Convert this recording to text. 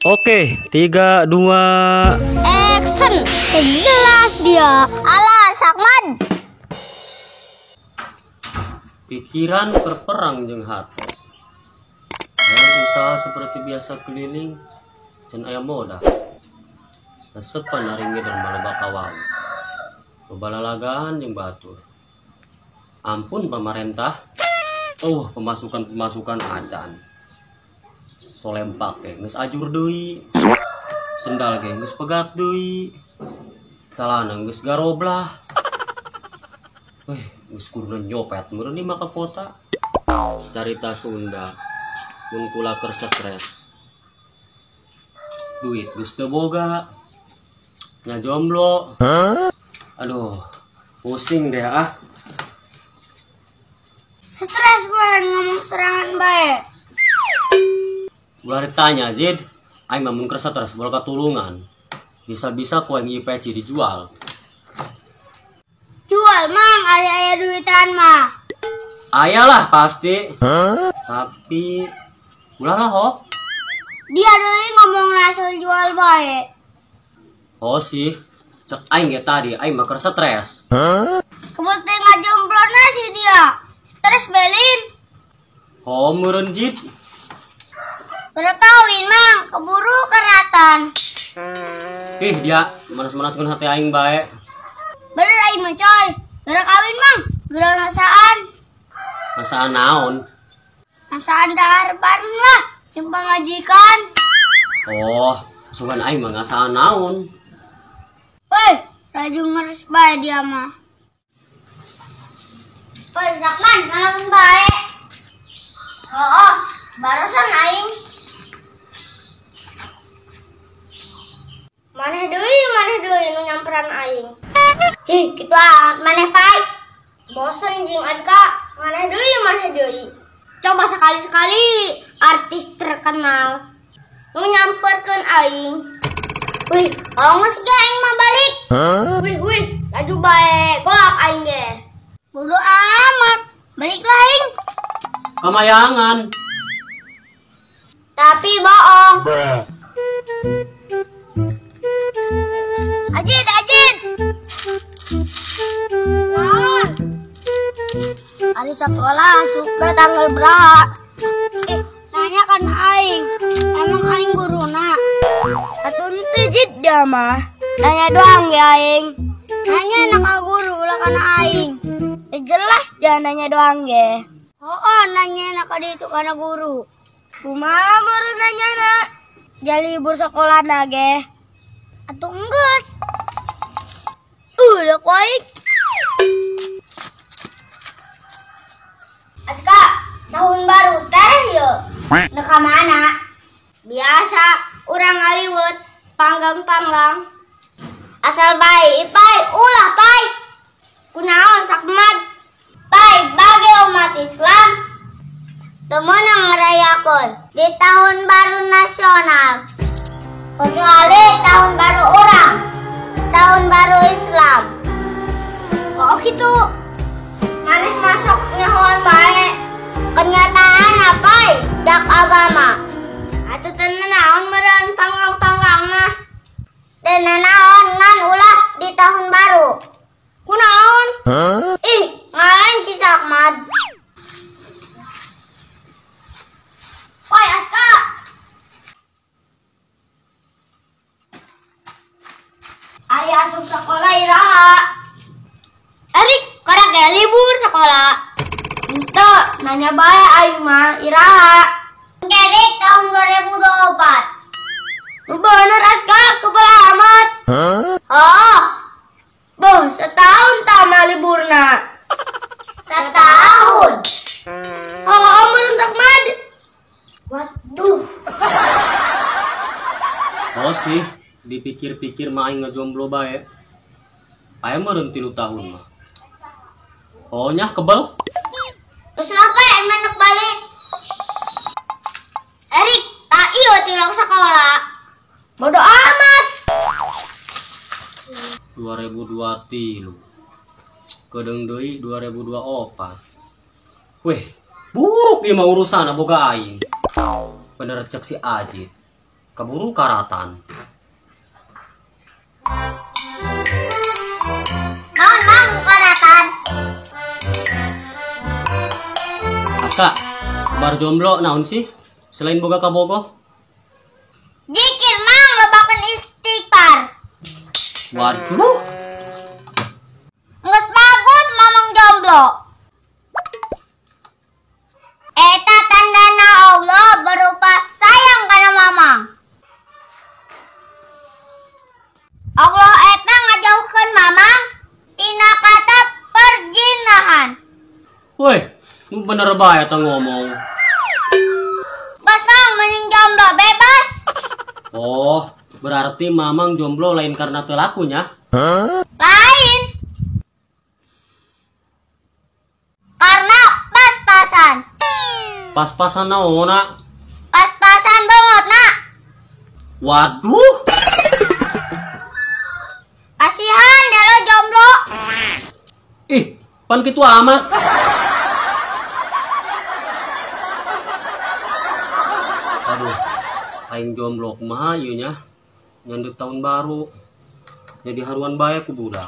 Oke, 3, 2, action. Jelas dia. Alah, Sakman. Pikiran kerperang jeung hati. Hayang usaha seperti biasa keliling can aya modal. Resepan naringi dan maloba kawal. Loba lalagaan jeung batur. Ampun pamarentah. Oh, pemasukan-pemasukan acan. Solempak ge geus ajur deui. Sendal ge geus pegat deui. Calana geus garoblah. Weh, geus kuduna nyopet meureun ieu mah ka kota. Carita Sunda mun kula keur stres. Duit geus teu boga. Nya jomblo. Aduh, pusing deh ah. Stres meureun ngomong serangan bae. Ulah ditanya, Jid. Aing mah mun keur stres bola katulungan. Bisa-bisa ku aing IPC dijual. Jual, Mang, ari aya duitan mah. Aya lah pasti. Tapi ulah lah ho. Dia deui ngomong asal jual bae. Oh sih, cek aing ge tadi aing mah keur stres. Kebul teh ngajomblona sih dia. Stres belin. Oh meureun Jid. Geura kawin, Mang, keburu keratan. Ih, dia manas-manaskeun hati aing bae. Bener aing mah coy. Geura kawin, Mang. Geura ngasaan. Ngasaan naon? Ngasaan dahar bareng lah, jeung pamajikan. Oh, sugan aing mah ngasaan naon. Woi, raju ngeres bae dia mah. Woi, Zakman, ngalamun bae. Oh, barusan aing. Maneh deui nu nyamperan aing. Hih, kitu amat maneh pai. Bosen jeung Azka, maneh deui. Coba sekali-sekali artis terkenal nu nyamperkeun aing. Wih, ongos ge aing mah balik. Wih, wih, laju bae goak aing ge. Bodo amat, baliklah aing. Kamayangan. Tapi bohong. Bruh. Ajid, Ajid. Naon? Ari sekolah asup tanggal berapa? Nanya kan aing. Emang aing guruna? Atuh henteu Jid dia mah. Nanya doang ge aing. Nanya anak ka guru ulah kana aing. Jelas dia nanya doang ge. Oh, nanya anak ka ditu kana guru. Kumaha meureun nanyana? Jadi libur sekolah na ge. Atuh enggeus. Udah ku aing. Azka, tahun baru teh yeuh. Dek ka mana? Biasa urang ngaliwet panggang-panggang. Asal bae pai ulah pai. Kunaon sakmad? Pai bagi umat Islam teu meunang ngarayakeun di tahun baru nasional. Kecuali tahun baru urang, tahun baru Islam. Kok gitu? Maneh masuk nyahoan bae. Kenyataan apa? Cak agama. Atuh teu naon meureun panggang-panggang mah. Teu naon ngan ulah di tahun baru. Kunaon? Ih, ngalain si Sakmad. Woi, Aska. Ari asup sekolah iraha. Erik, karek ge libur sekolah. Henteu, nanya bae aing mah iraha. Kerik tahun 2024. Nu bener Aska, kebel amat. Oh. Boh, setahun tama liburna. Setahun. Oh, meureun Sakmad. Waduh. Oh sih, dipikir-pikir mah aing ngajomblo bae. Aya meureun 3 tahun mah. Oh nyah kebel. Terus apa aing mah balik? Erik, tak iyo tilok sekolah. Bodo amat. 2023. Kedeung deui 2024. Weh, buruk ieu mah urusan boga aing. Bener cek si Ajit. Kaburu karatan. Naon Mang karatan? Aska, bar jomblo naon sih? Selain boga kabogoh? Jikir Mang lobakeun istighfar. Waduh. Geus bagus mamang jomblo. Eta tandana Allah berupa sayang kana mamang. Allah eta ngajauhkeun mamang tina kata perjinahan. Woi, nu bener bae eta ngomong. Geus Mang mending jomblo bebas. Oh, berarti mamang jomblo lain karena teu lakunya? Lain. Karena pas-pasan. Pas-pasan naonna? Pas-pasan banget, nak. Waduh. Kasihan deh lo jomblo. Ih, pan kitu amat. Aduh, aing jomblo kumaha ieu nya? Nyandut tahun baru. Jadi haruan bae ku budak.